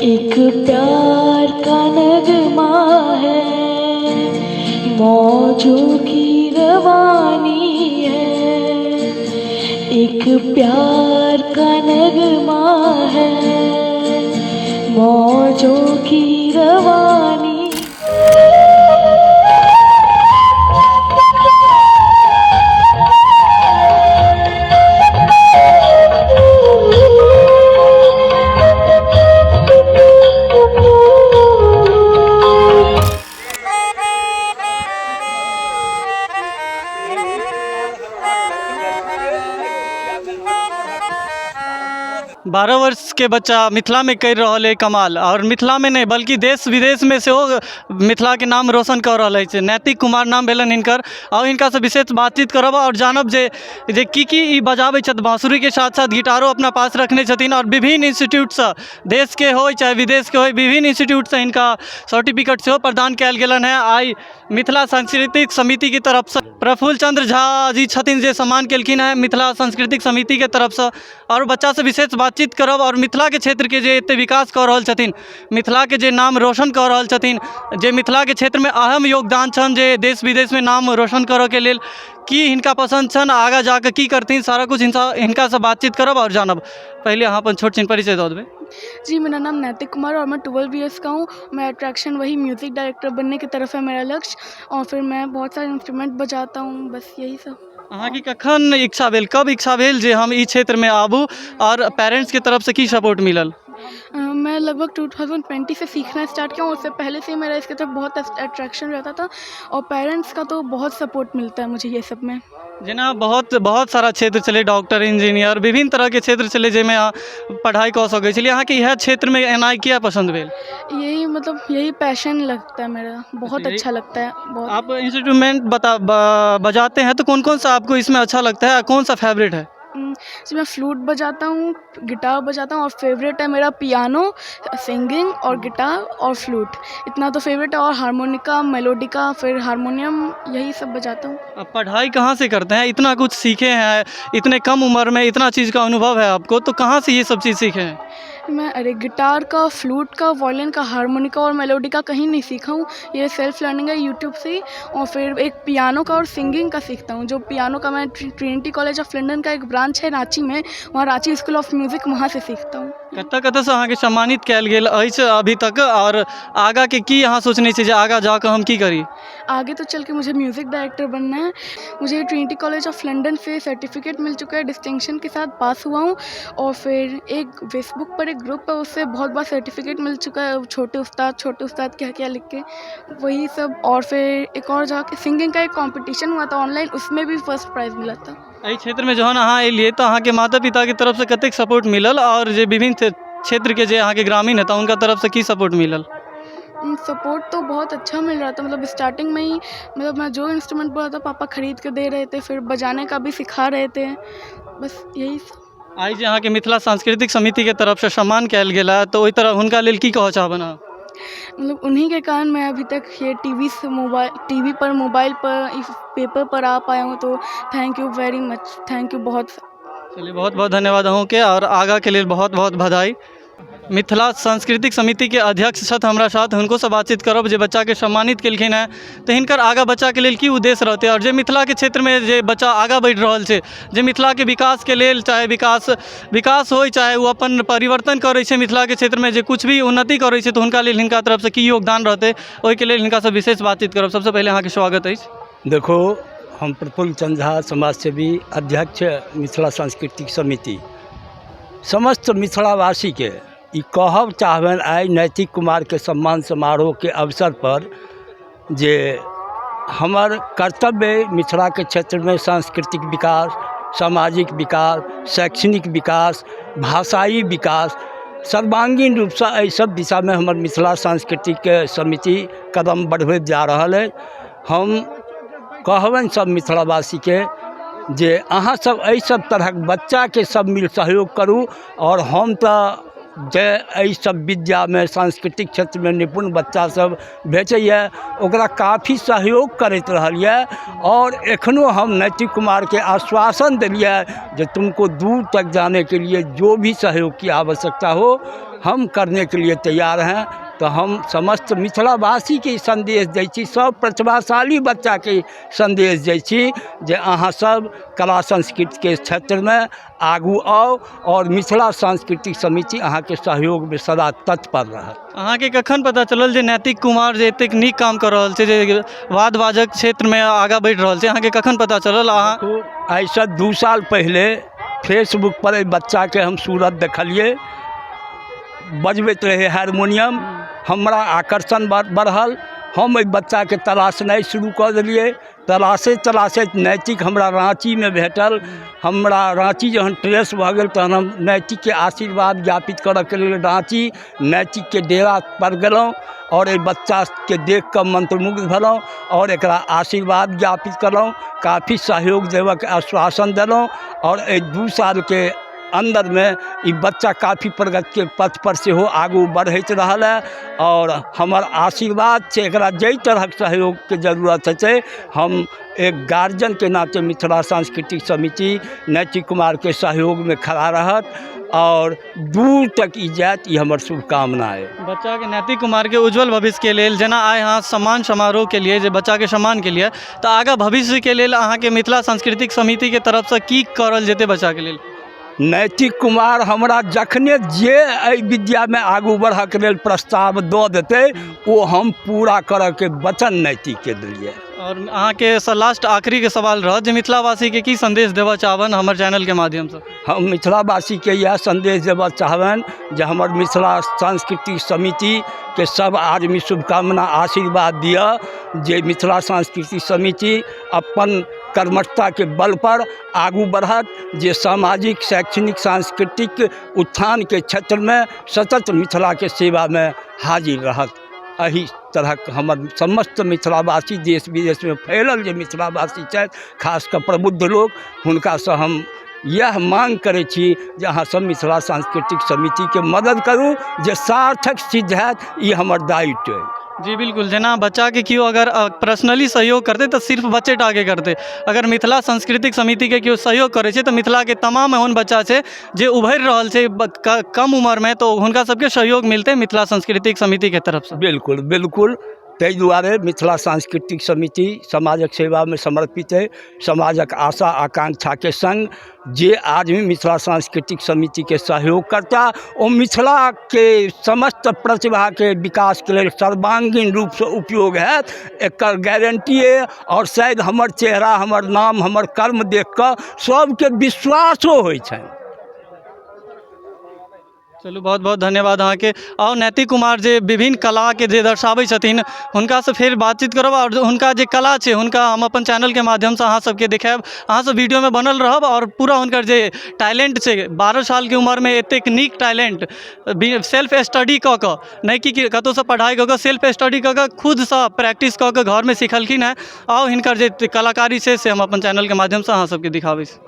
एक प्यार का नगमा है, मौजों की रवानी है। एक प्यार का नगमा है, मौजों की रवानी। 12 वर्षके बच्चा मिथिलामे करि रहल अइ कमाल। आओर मिथिलामे नहि, बल्कि देश विदेशमे सेहो मिथिलाके नाम रोशन कऽ रहल अछि। नैतिक कुमार नाम भेलनि हिनकर। आओर हिनकासँ विशेष बातचीत करब आओर जानब जे जे की की ई बजाबै छथि। बाँसुरीके साथ साथ गिटारो अपना पास रखने छथिन आओर विभिन्न इंस्टीट्यूटसँ, देशके होइ चाहे विदेशके होइ, विभिन्न इंस्टीट्यूटसँ हिनका सर्टिफिकेट सेहो प्रदान कयल गेलनि हेँ। आइ मिथिला सांस्कृतिक समितिके तरफसँ प्रफुल्ल चन्द्र झा जी छथिन जे सम्मान केलखिन हेँ मिथिला सांस्कृतिक समितिके तरफसँ। आओर बच्चासँ विशेष बातचीत करब आओर मिथिलाके क्षेत्रके जे एतेक विकास कऽ रहल छथिन, मिथिलाके जे नाम रोशन कऽ रहल छथिन, जे मिथिलाके क्षेत्रमे अहम योगदान छनि, जे देश विदेशमे नाम रोशन करऽके लेल की हिनका पसन्द छनि, आगाँ जाकऽ की करथिन, सारा किछु हिनकासँ बातचीत करब आओर जानब। पहिले अहाँ अपन छोट छिन परिचय दऽ देबै। जी, मेरा नाम नैतिक कुमार और मैं 12 ईयर्स का हूँ। मैं अट्रैक्शन वही म्यूज़िक डायरेक्टर बनने की तरफ है मेरा लक्ष्य और फिर मैं बहुत सारे इंस्ट्रूमेंट बजाता हूँ, बस यही सब। अहाँके कखन इच्छा भेल, कब इच्छा भेल जे हम ई क्षेत्रमे आबू आओर पेरेंट्सके तरफसँ की सपोर्ट मिलल? मैं लगभग 2020 से सीखना स्टार्ट किया हूँ। उससे पहले से ही मेरा इसके तरफ बहुत अट्रैक्शन रहता था और पेरेंट्स का तो बहुत सपोर्ट मिलता है मुझे ये सब में। जेना बहुत बहुत सारा क्षेत्र छलै, डॉक्टर, इंजीनियर, विभिन्न तरहके क्षेत्र छलै जाहिमे अहाँ पढ़ाइ कऽ सकै छलियै। अहाँके इएह क्षेत्रमे एनाइ किया पसन्द भेल? यही, मतलब यही पैशन लगता है मेरा बहुत। अच्छा लगता है बहुत। आप इंस्ट्रूमेंट बजाते हैं तो कौन कौन सा आपको इसमें अच्छा लगता है, कौन सा फेवरेट है? जी, मैं फ्लूट बजाता हूँ, गिटार बजाता हूँ और फेवरेट है मेरा पियानो, सिंगिंग और गिटार और फ्लूट, इतना तो फेवरेट है और हारमोनिका, मेलोडिका, फिर हारमोनियम, यही सब बजाता हूँ। आप पढ़ाई कहाँ से करते हैं? इतना कुछ सीखे हैं, इतने कम उम्र में इतना चीज़ का अनुभव है आपको, तो कहाँ से ये सब चीज़ सीखे हैं? मैं, अरे, गिटार का, फ्लूट का, वायलिन का, हारमोनिका और मेलोडी का कहीं नहीं सीखा हूँ। ये सेल्फ लर्निंग है यूट्यूब से ही। और फिर एक पियानो का और सिंगिंग का सीखता हूँ, जो पियानो का मैं ट्रिनिटी कॉलेज ऑफ लंदन का एक ब्रांच है रांची में, वहाँ रांची स्कूल ऑफ म्यूज़िक, वहाँ से सीखता हूँ। कतऽ कतऽसँ अहाँके सम्मानित कयल गेल अछि अभी तक आओर आगाँके की अहाँ सोचने छी जे आगाँ जाकऽ हम की करी? आगे तो चल के मुझे म्यूज़िक डायरेक्टर बनना है। मुझे ट्रिनिटी कॉलेज ऑफ लंदन से सर्टिफिकेट मिल चुका है, डिस्टिंक्शन के साथ पास हुआ हूँ। और फिर एक फेसबुक पर एक ग्रुप है, उससे बहुत बार सर्टिफिकेट मिल चुका है, छोटे उस्ताद, छोटे उस्ताद क्या क्या लिख के, वही सब। और फिर एक और जाके सिंगिंग का एक कंपटीशन हुआ था ऑनलाइन, उसमें भी फर्स्ट प्राइज़ मिला था। एहि क्षेत्रमे जहन अहाँ एलियै तऽ अहाँके माता पिताके तरफसँ कतेक सपोर्ट मिलल आओर जे विभिन्न क्षेत्रके जे अहाँके ग्रामीण हेता, हुनका तरफसँ की सपोर्ट मिलल? सपोर्ट तो बहुत अच्छा मिल रहा था। मतलब स्टार्टिंग में ही, मतलब मैं जो इंस्ट्रूमेंट बोला था, पापा खरीद के दे रहे थे, फिर बजाने का भी सिखा रहे थे, बस यही सब। आइ जे अहाँके मिथिला सांस्कृतिक समितिके तरफसँ सम्मान कयल गेल है, तऽ ओहि तरह हुनका लेल की कहऽ चाहबनि अहाँ? मतलब उन्हीं के कारण मैं अभी तक ये टीवी से मोबाइल, टीवी पर, मोबाइल पर, इस पेपर पर आ पाया हूँ, तो thank you very much, thank you बहुत। चलिए, बहुत बहुत धन्यवाद अहूँके आओर आगाँके लेल बहुत बहुत बधाई। मिथिला सांस्कृतिक समितिके अध्यक्ष छथि हमरा साथ, हुनकोसँ बातचीत करब जे बच्चाके सम्मानित केलखिन हेँ तऽ हिनकर आगाँ बच्चाके लेल की उद्देश्य रहतै आओर जे मिथिलाके क्षेत्रमे जे बच्चा आगाँ बढ़ि रहल छै, जे मिथिलाके विकासके लेल, चाहे विकास विकास होइ, चाहे ओ अपन परिवर्तन करै छै, मिथिलाके क्षेत्रमे जे किछु भी उन्नति करै छै, तऽ हुनका लेल हिनका तरफसँ की योगदान रहतै, ओहिके लेल हिनकासँ विशेष बातचीत करब। सबसँ पहिले अहाँके स्वागत अछि। देखो, हम प्रफुल्ल चंद्र झा, समाजसेवी, अध्यक्ष, मिथिला सांस्कृतिक समिति। समस्त मिथिलावासीके ई कहब चाहबनि आइ नैतिक कुमारके सम्मान समारोहके अवसरपर जे हमर कर्तव्य अइ मिथिलाके क्षेत्रमे सांस्कृतिक विकास, सामाजिक विकास, शैक्षणिक विकास, भाषाइ विकास, सर्वाङ्गीण रूपसँ एहि सब दिशामे हमर मिथिला सांस्कृतिक समिति कदम बढ़बैत जा रहल अइ। हम कहबनि सब मिथिलावासीके जे अहाँसब एहिसब तरहक बच्चाके सब मिल सहयोग करू। आओर हम तऽ जे एहिसब विद्यामे, सांस्कृतिक क्षेत्रमे निपुण बच्चासब भेटैए, ओकरा काफी सहयोग करैत रहलिए आओर एखनो हम नैतिक कुमारके आश्वासन देलिए जे तुमको दूर तक जाने के लिए जो भी सहयोग की आवश्यकता हो, हम करने के लिए तैयार हैं। तऽ हम समस्त मिथिलावासीके ई सन्देश दै छी, सब प्रतिभाशाली बच्चाके सन्देश दै छी जे अहाँ सब कला संस्कृतिके क्षेत्रमे आगू आउ आओर मिथिला सांस्कृतिक समिति अहाँके सहयोगमे सदा तत्पर रहत। अहाँके कखन पता चलल जे नैतिक कुमार जे एतेक नीक काम कऽ रहल छै, जे वाद वाजक क्षेत्रमे आगाँ बढ़ि रहल छै, अहाँके कखन पता चलल? अहाँ आइसँ 2 साल पहिले फेसबुकपर एहि बच्चाके हम सूरत देखलियै, बजबैत रहै हारमोनियम, हमरा आकर्षण बढ़ल, हम एहि बच्चाके तलाशनाइ शुरू कऽ देलियै। तलाशैत तलाशैत नैतिक हमरा राँचीमे भेटल। हमरा राँची जहन ट्रेस भऽ गेल तहन हम नैतिकके आशीर्वाद ज्ञापित करऽके लेल राँची नैतिकके डेरापर गेलहुँ आओर एहि बच्चाके देखिकऽ मन्त्रमुग्ध भेलहुँ आओर एकरा आशीर्वाद ज्ञापित कयलहुँ, काफी सहयोग देबऽके आश्वासन देलहुँ आओर एहि 2 सालके अन्दरमे ई बच्चा काफी प्रगतिके पथपर सेहो आगू बढ़ैत रहल हँ आओर हमर आशीर्वाद छै एकरा जाहि तरहक सहयोगके जरूरत हेतै हम एक गार्जियनके नाते मिथिला सांस्कृतिक समिति नैतिक कुमारके सहयोगमे खड़ा रहत आओर दूर तक ई जायत, ई हमर शुभकामना अइ। बच्चाके नैतिक कुमारके उज्जवल भविष्यके लेल जेना आइ अहाँ सम्मान समारोहके लिए जे बच्चाके सम्मानके लिए, तऽ आगाँ भविष्यके लेल अहाँके मिथिला सांस्कृतिक समितिके तरफसँ की करल जेतै बच्चाके लेल? नैतिक कुमार हमरा जखने जे एहि विद्यामे आगू बढ़ऽके लेल प्रस्ताव दऽ देतै ओ हम पूरा करऽके वचन नैतिकके देलियै। आओर अहाँके लास्ट आखिरीके सवाल रहत जे मिथिलावासीके की सन्देश देबऽ चाहबनि हमर चैनलके माध्यमसँ? हम मिथिलावासीके इएह सन्देश देबऽ चाहबनि जे हमर मिथिला सांस्कृतिक समितिके सब आदमी शुभकामना आशीर्वाद दिअ जे मिथिला सांस्कृतिक समिति अपन कर्मठताके बलपर आगू बढ़त, जे सामाजिक शैक्षणिक सांस्कृतिक उत्थानके क्षेत्रमे सतत मिथिलाके सेवामे हाजिर रहत। एहि तरहक हमर समस्त मिथिलावासी देश विदेशमे फैलल जे मिथिलावासी छथि, खास कऽ प्रबुद्ध लोक, हुनकासँ हम इएह माँग करै छी जे अहाँसब मिथिला सांस्कृतिक समितिके मदद करू जे सार्थक सिद्ध हैत, ई हमर दायित्व अइ। जी बिल्कुल, जेना बच्चाके केओ अगर पर्सनली सहयोग करतै तऽ सिर्फ बच्चे टाके करतै, अगर मिथिला सांस्कृतिक समितिके केओ सहयोग करै छै तऽ मिथिलाके तमाम एहन बच्चा छै जे उभरि रहल छै कम उमरमे, तऽ हुनका सबके सहयोग मिलतै मिथिला सांस्कृतिक समितिके तरफसँ। बिल्कुल बिल्कुल, ताहि दुआरे मिथिला सांस्कृतिक समिति समाजक सेवामे समर्पित अइ। समाजक आशा आकांक्षाके सङ्ग जे आदमी मिथिला सांस्कृतिक समितिके सहयोग करता ओ मिथिलाके समस्त प्रतिभाके विकासके लेल सर्वांगीण रूपसँ उपयोग हैत, एकर गारंटी अइ। आओर शायद हमर चेहरा, हमर नाम, हमर कर्म देखिकऽ सबके विश्वासो होइ छनि। चलू, बहुत बहुत धन्यवाद अहाँके। आओर नैतिक कुमार जे विभिन्न कलाके जे दर्शाबै छथिन हुनकासँ फेर बातचीत करब आओर हुनका जे कला छै हुनका हम अपन चैनलके माध्यमसँ अहाँ सबके देखायब। अहाँ सब वीडियोमे बनल रहब आओर पूरा हुनकर जे टैलेंट छै, 12 सालके उमरमे एतेक नीक टैलेंट, सेल्फ स्टडी कऽ कऽ, नहि कि कतहुसँ पढ़ाइ कऽ कऽ, सेल्फ स्टडी कऽ कऽ खुदसँ प्रैक्टिस कऽ कऽ घरमे सिखलखिन हेँ। आउ हिनकर जे कलाकारी छै से हम अपन चैनलके माध्यमसँ अहाँ सबके दिखाबै छी।